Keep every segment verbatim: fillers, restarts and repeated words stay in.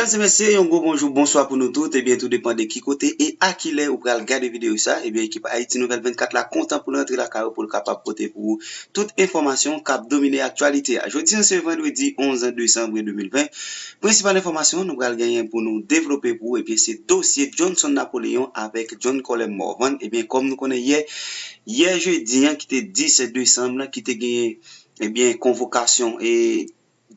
Mesye, mesye, yon gwo bonjou, bonswa pou nou tout. Ebyen, tou depann de ki kote e a ki lè ou pral gade videyo sa. Ebyen, ekip Ayiti Nouvèl vennkat la kontan pou l rantre lakay ou pou l kapab pote pou ou tout enfòmasyon k ap domine aktyalite a. Jodi a, se vandredi onz desanm de mil ven. Prensipal enfòmasyon nou pral genyen pou nou devlope pou ou, ebyen, se dosye Johnson Napoleon avèk John Colem Morvan. Ebyen, kòm nou konnen yè, yè jedi an, ki te dis desanm nan, ki te genyen, ebyen, konvokasyon e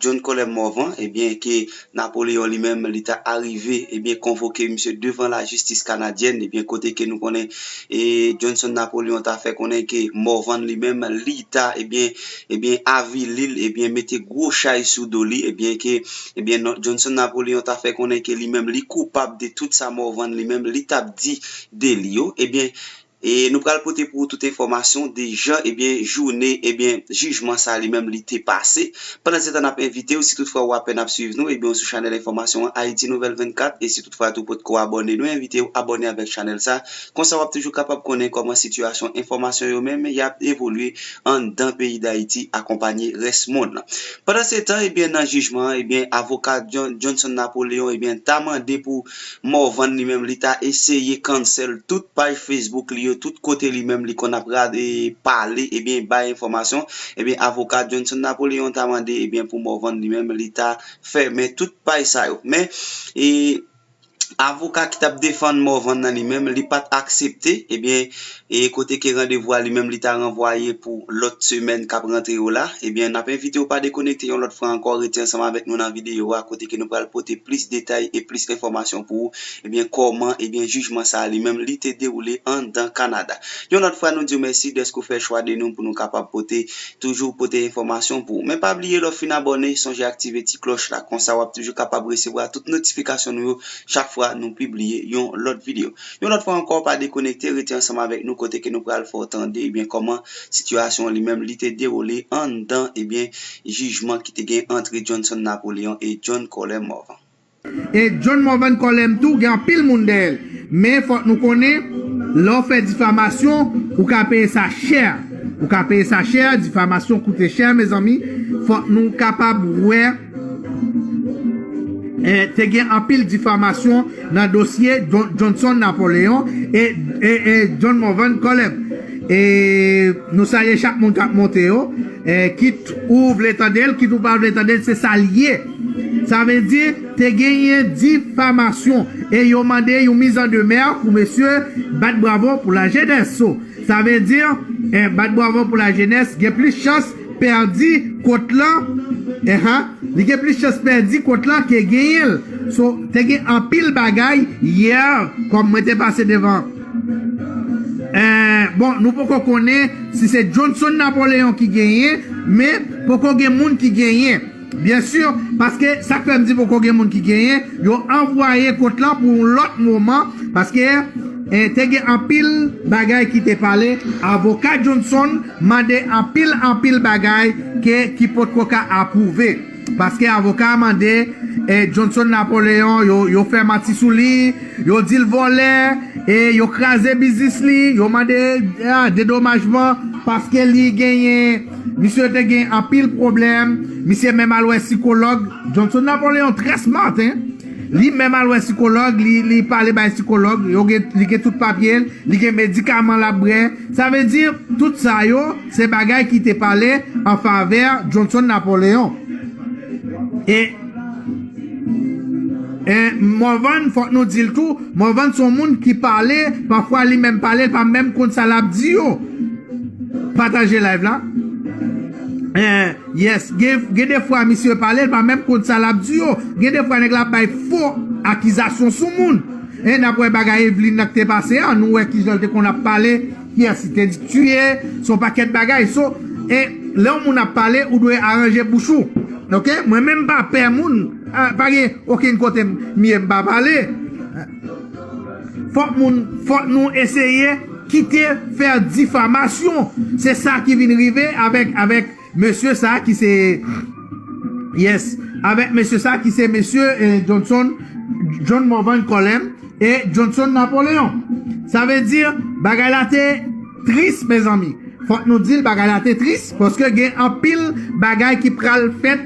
John Colem Morvan, ebyen, ke Napoleon li menm, li ta arive, ebyen, konvoke misye devan lajistis kanadyèn, ebyen, kote ke nou konnen, e Johnson Napoleon ta fè konnen ke Morvan li menm, li ta, ebyen, ebyen, avili l, ebyen, mete gwo chay sou do li, ebyen, ke, ebyen, non, Johnson Napoleon ta fè konnen ke li menm, li koupab de tout sa Morvan li menm, li t ap di de li yo, ebyen, E nou pral pote pou ou tout enfòmasyon de jan, ebyen, jounen, ebyen, jijman sa li menm li te pase. Pandan se tan, n ap envite w, si toutfwa ou apèn ap swiv nou, ebyen, ou sou chanèl enfòmasyon an, Ayiti Nouvèl vennkat, e si toutfwa tou potko abòne, nou envite w abòne avèk chanèl sa. Konsa, w ap toujou kapab konnen kòman sitiyasyon enfòmasyon yo menm y ap evolye anndan peyi Dayiti, akonpanye rès monn nan. Pandan se tan, ebyen, nan jijman an, ebyen, avoka John, Johnson Napoleon, ebyen, ta mande pou Morvan li menm, li ta eseye cancel tout paj Facebook li yo, tout kote li menm li konn ap rad-, e, pale, ebyen, bay enfòmasyon. Ebyen, avoka Johnson Napoleon ta mande, ebyen, pou Morvan li menm, li ta fèmen tout paj sa yo. Men, e, avoka ki t ap defann Morvan nan li menm, li pa t aksepte, ebyen, e kote ke randevou a li menm, li ta ranvwaye pou lòt semèn k ap rantre yo la, ebyen, n ap envite w pa dekonekte yon lòt fwa ankò, rete ansanm avèk nou nan videyo a, kote ke nou pral pote plis detay e plis enfòmasyon pou ou, ebyen, kòman, ebyen, jijman sa a li menm, li te dewoule anndan Kanada. Yon lòt fwa, nou di w mèsi dèske w fè chwa de nou pou nou kapab pote, toujou pote enfòmasyon pou ou. Men pa bliye, lè w fin abòne, sonje aktive ti klòch la, konsa w ap toujou kapab resevwa tout notifikasyon nou yo chak fwa nou pibliye yon lòt videyo. Yon lòt fwa ankò, pa dekonekte, rete ansanm avèk nou kote ke nou pral fè w tande, ebyen, kòman sitiyasyon an li menm, li te dewoule anndan, ebyen, jijman ki te gen antre Johnson Napoleon e John Colem Morvan. E John Morvan Colem tou, gen anpil moun dèyè l. Men fòk nou konnen, lè w fè difamasyon, ou ka peye sa chè. Ou ka peye sa chè, difamasyon koute chè, mezanmi. Fòk nou kapab wè E, te gen anpil difamasyon nan dosye John-, Johnson Napoleon e, e, e John Morvan Colem. E nou salye chak moun k ap monte yo, e, kit ou vle tande l, kit ou pa vle tande l, se sa l ye. Sa vle di, te genyen difamasyon e yo mande yon mizandemè pou mesye bat bravo pou lajenès. So, Sa vle di, eh, bat bravo pou lajenès, gen plis chans pèdi kont lan, eh, li gen plis chans pèdi kont lan ke genyen l. So, te gen anpil bagay yè, kòm mwen te pase devan. Eh, bon, nou poko konnen si se Johnson Napoleon ki genyen, men poko gen moun ki genyen. Byen si, paske sa k fè m di poko gen moun ki genyen, yo anvwaye kont lan pou yon lòt moman, paske, eh, te gen anpil bagay ki te pale, avoka Johnson mande anpil, anpil bagay ke, ki potko ka apwouve. Paske avoka a mande, eh, Johnson Napoleon, yo, yo fè manti sou li, yo di l vòlè, e yo kraze biznis li, yo mande, ah, dedomajman, paske li genyen, misye te gen anpil pwoblèm, misye menm al wè sikològ. Johnson Napoleon trè smart, hein. Li menm al wè sikològ, li, li pale bay sikològ, yo gen, li gen tout papye l, li gen medikaman l ap bwè. Sa vle di, tout sa yo, se bagay ki te pale an favè Johnson Napoleon. E Eh, Morvan, fòk nou di l tou, Morvan se yon moun ki pale, pafwa li menm pale, l pa menm konn sa l ap di yo. Pataje live la. Eh, yes, gen, gen de fwa misye pale, l pa menm konn sa l ap di yo. Gen de fwa nèg la ap bay fo akizasyon sou moun. Eh, n ap wè bagay Eveline nan k te pase a, nou wè kijan l te konn ap pale. Kiyès li te di tiye, se yon pakèt bagay. So, e lè yon moun ap pale, ou dwe aranje bouch ou. Ok? Mwen menm m pa pè moun, ah, pa gen okenn kote m ye m pa pale. Fòk moun, fòk nou eseye kite fè difamasyon. Se sa ki vin rive avèk, avèk mesye sa ki se, yes, avèk mesye sa ki se mesye, eh, Johnson, John Morvan Colem e Johnson Napoleon. Sa vle di, bagay la te tris, mezanmi. Fòk nou di l, bagay la te tris, paske gen anpil bagay ki pral fèt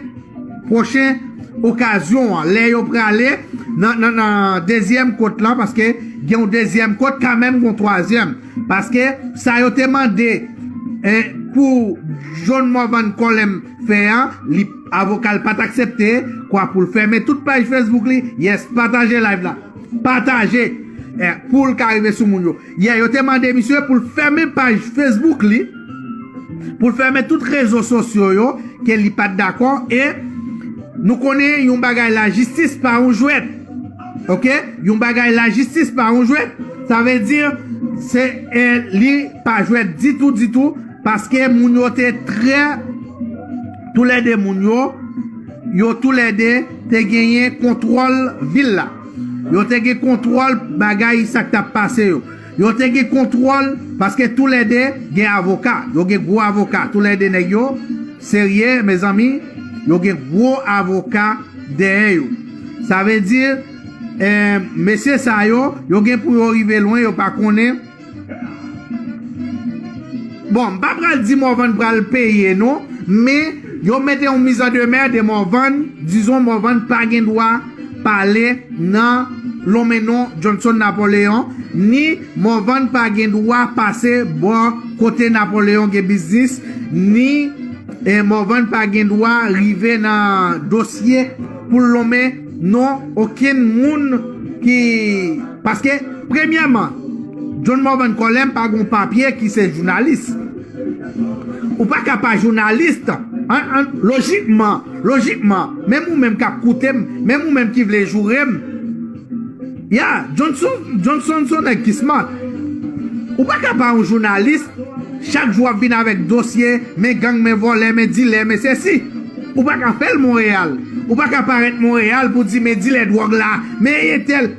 pwochen okazyon an. Lè yo prale, nan, nan, nan dezyèm kont lan, paske gen yon dezyèm kont, kanmenm gen yon twazyèm. Paske sa yo te mande, eh, pou John Morvan Colem fè an, li, avoka l pa t aksepte, kwa pou l fèmen tout paj Facebook li. Yes, pataje live la. Pataje, eh, pou l ka rive sou moun yo. Yeah, yo te mande misye pou l fèmen paj Facebook li, pou l fèmen tout rezo sosyo yo, ke li pa t dakò, e nou konnen yon bagay lajistis pa yon jwèt. Oke? Yon bagay lajistis pa yon jwèt. Sa vle di, se, eh, li pa jwèt ditou, ditou, paske moun yo te trè, toulède moun yo, yo toulède te genyen kontwòl vil la. Yo te gen kontwòl bagay sa k t ap pase yo. Yo te gen kontwòl, paske toulède gen avoka. Yo gen gwo avoka. Toulède nèg yo serye, mezanmi. Yo gen gwo avoka dèyè yo. Sa vle di, eh, mesye sa yo, yo gen pou yo rive lwen, yo pa konnen. Bon, m pa pral di Morvan pral peye non, men yo mete yon mizandemè de Morvan, dizon Morvan pa gen dwa pale nan lonmen non Johnson Napoléon, ni Morvan pa gen dwa pase bò kote Napoléon gen biznis, ni, eh, Morvan pa gen dwa rive nan dosye pou l lonmen non okenn moun ki, paske, premyèman, John Morvan Colem pa gon papye ki se jounalis. Ou pa ka pa jounalis, an, an, lojikman, lojikman, menm ou menm k ap koute m, menm ou menm ki vle joure m, ya, Johnson, Johnson se yon nèg ki smart. Ou pa ka pa yon jounalis, chak jou w ap vin avèk dosye, men gang, men vòlè, men dilè, men sesi. Ou pa ka fè l Monreyal. Ou pa ka parèt Monreyal pou di men dilè dwòg la, men entèl.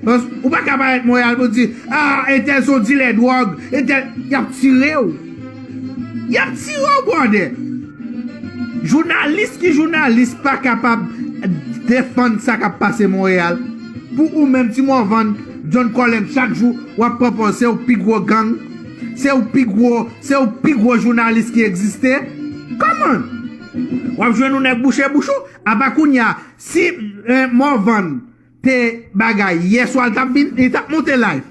Ou pa ka parèt Monreyal pou di, ah, entèl se yon dilè dwòg, entèl, y ap tire w. Y ap tire w, brother. Jounalis ki jounalis pa kapab defann sa k ap pase Monreyal. Pou ou menm, Ti Morvan, John Colem, chak jou w ap pran pòz se ou pi gwo gang, se ou pi gwo, se ou pi gwo jounalis ki egziste. Kòman? W ap jwenn yon nèg bouche bouch ou. Apa kounye a, si, eh, Morvan te bagay, yèswa l t ap vin, li t ap monte live.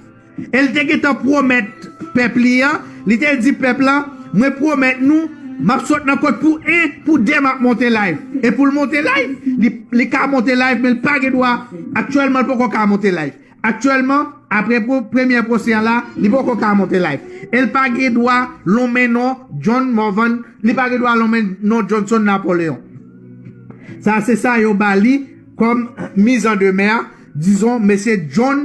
E l te gentan pwomèt pèp li an, li te di pèp la, mwen pwomèt nou, m ap sot nan kot pou en, pou de m ap monte live. E pou l monte live, li, li ka monte live, men l pa gen dwa, aktyèlman, l poko ka monte live. Aktyèlman, apre pro-, premyè pwosè an la, li poko ka monte live. E l pa gen dwa lonmen non John Morvan, li pa gen dwa lonmen non Johnson Napoléon. Sa, se sa yo ba li kòm mizandemè, dizon, mesye John,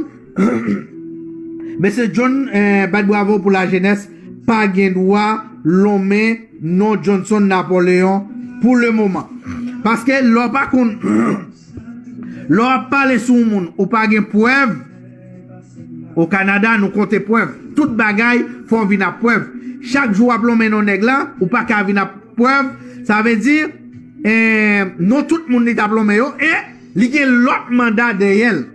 mesye John, eh, bat bravo pou lajenès, pa gen dwa lonmen non Johnson Napoléon pou le moman. Paske lè w pa konn, lè w ap pale sou yon moun, ou pa gen prèv, o Kanada, nou konte prèv. Tout bagay, fò w vin ak prèv. Chak jou w ap lonmen non nèg la, ou pa ka vin ak prèv. Sa vle di, eh, non tout moun li t ap lonmen yo, e li gen lòt manda dèyè l.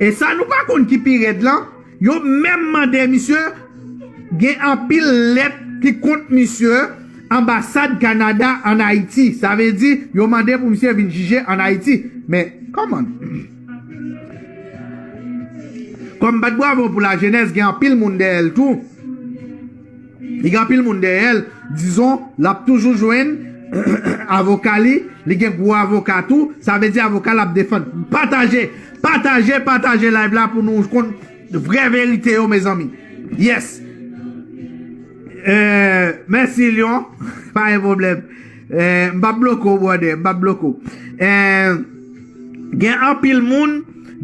E sa nou pa konn ki pi rèd lan, yo menm mande misye, gen anpil lèt ki kont misye, anbasad Kanada ann Ayiti. Sa vle di, yo mande pou misye vin jije ann Ayiti. Men, kòman? Kòm bat bravo pou lajenès, gen anpil moun dèyè l tou. Li gen anpil moun dèyè l. Dizon, l ap toujou jwenn avoka li. Li gen gwo avoka tou. Sa vle di avoka l ap defann. Pataje, pataje, pataje live la pou nou konn vrè verite yo, mezanmi. Yes. Eh, mèsi, Lyon. Pa gen pwoblèm. Eh, m p ap bloke w, brother. M p ap bloke w. Eh, gen anpil moun,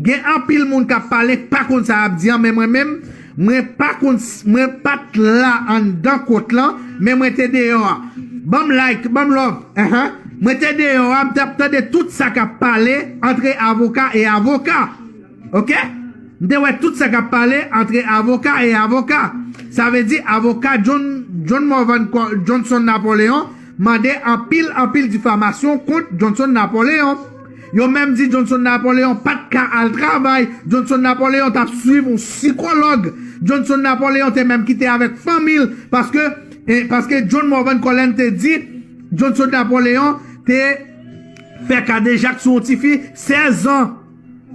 gen anpil moun k ap pale, k pa konn sa y ap di an, men mwen menm, mwen pa konn, mwen pa t la anndan kont lan, men mwen te deyò a. Ban m like, ban m love. Enhen. Mwen te deyò a, m t ap tande tout sa k ap pale antre avoka e avoka. Oke? M te wè tout sa k ap pale antre avoka e avoka. Sa vle di avoka John, John Morvan Ko-, Johnson Napoléon mande anpil, anpil difamasyon kont Johnson Napoléon. Yo menm di Johnson Napoléon pa t ka al travay. Johnson Napoléon t ap swiv yon sikològ. Johnson Napoléon te menm kite avèk fanmi l. Paske, eh, paske John Morvan Colem te di Johnson Napoléon te fè kadejak sou yon tifi sèz an.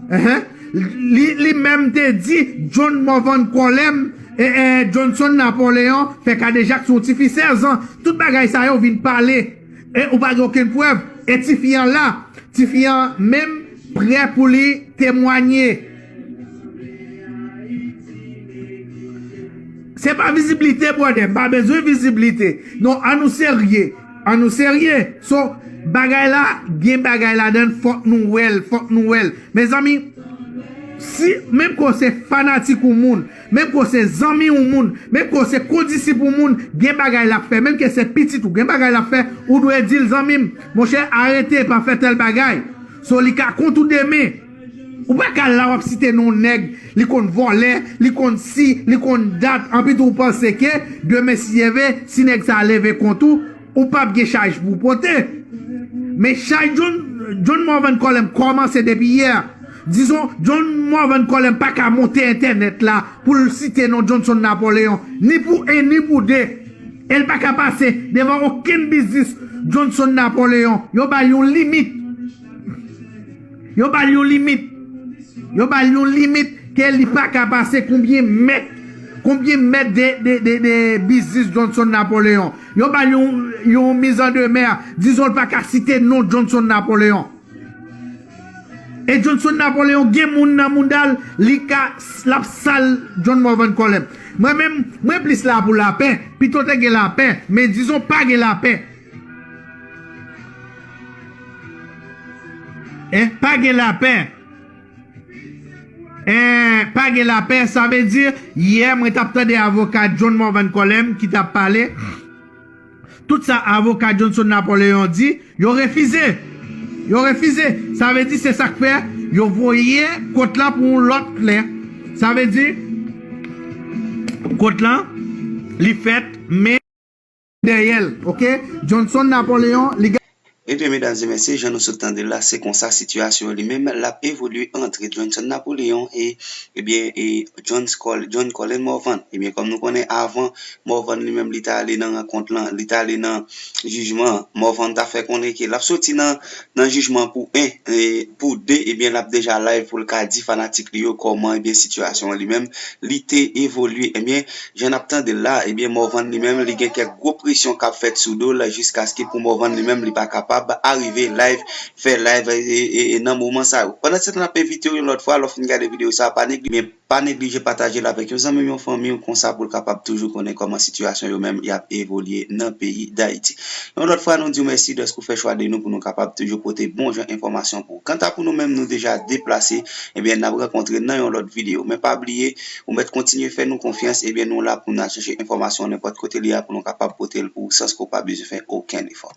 Enhen. Li, li menm te di John Morvan Kòlèm, e, e, Johnson Napoléon fè kadejak sou yon tifi sèz an. Tout bagay sa yo vin pale. E ou pa gen okenn prèv. E tifi an la. Tifi an menm prè pou li temwanye. Se pa viziblite, brother. M pa bezwen viziblite. Non, an nou serye. An nou serye. So, bagay la, gen bagay ladan l, fòk nou wè l, fòk nou wè l. Mezanmi, si, menm ke w se fanatik yon moun, menm ke w se zanmi yon moun, menm ke w se kondisip yon moun, gen bagay l ap fè, menm ke se pitit ou, gen bagay l ap fè, ou dwe di l, zanmi m, monchè, arete, pa fè tèl bagay. So, li ka kont ou demen. Ou pa ka la w ap site non nèg, li konn vòlè, li konn si, li konn dat, anpi tou ou panse ke demen si Dye vle, si nèg sa leve kont ou, ou p ap gen chaj pou w pote. Men chaj John, John Morvan Kòlèm kòmanse depi yè. Dizon, John Morvan Kòlèm pa ka monte entènèt la pou l site non Johnson Napoléon, ni pou en, ni pou de. E l pa ka pase devan okenn biznis Johnson Napoléon. Yo ba l yon limit. Yo ba l yon limit. Yo ba l yon limit ke li pa ka pase konbyen mèt, konbyen mèt de, de, de, de biznis Johnson Napoléon. Yo ba l yon, yon mizandemè. Dizon l pa ka site non Johnson Napoléon. E Johnson Napoléon gen moun nan mouda l, li ka, l ap sal John Morvan Kòlèm. Mwen menm, mwen plis la pou lapè. Pito te gen lapè, men dizon pa gen lapè. En, pa gen lapè. En, pa gen lapè, sa vle di, yè mwen t ap tande avoka John Morvan Kòlèm ki t ap pale. Tout sa avoka Johnson Napoléon di, yo refize. Yo refize. Sa vle di se sa k fè yo voye kont lan pou yon lòt lè. Sa vle di kont lan, li fèt, men dèyè l, oke? Johnson Napoléon, li gen Ebyen, medam e mesye, jan nou sot tande l la, se konsa sitiyasyon an li menm, l ap evolye ant Johnson Napoléon e, ebyen, e John Col-, John Colin Morvan. Ebyen, kòm nou konnen, avan Morvan li menm, li ta ale nan rankont lan, li ta ale nan jijman an, Morvan ta fè konnen ke l ap soti nan, nan jijman pou en, e pou de, ebyen, l ap deja live pou l ka di fanatik li yo kòman, ebyen, sitiyasyon an li menm, li te evolye. Ebyen, jan n ap tande l la, ebyen, Morvan li menm, li gen kèk gwo presyon k ap fèt sou do l, jiskaske pou Morvan li menm, li pa kapab arive live, fè live, e, e, e nan moman sa yo. Pandan se tan, n ap envite w yon lòt fwa, lè w fin gade videyo sa, pa neglije, pa neglije pataje l avèk yon zanmi w, yon fanmi w, konsa pou l kapab toujou konnen kòman sitiyasyon yo menm y ap evolye nan peyi Dayiti. Yon lòt fwa, nou di w mèsi dèske w fè chwa de nou pou nou kapab toujou pote bon jan enfòmasyon pou ou. Kanta pou nou menm, nou deja deplase, ebyen, n ap rankontre nan yon lòt videyo. Men pa bliye, ou mèt kontinye fè nou konfyans, ebyen, nou la pou n al chèche enfòmasyon nenpòt kote li a pou nou kapab pote l pou ou sans ke w pa bezwen fè okenn efò.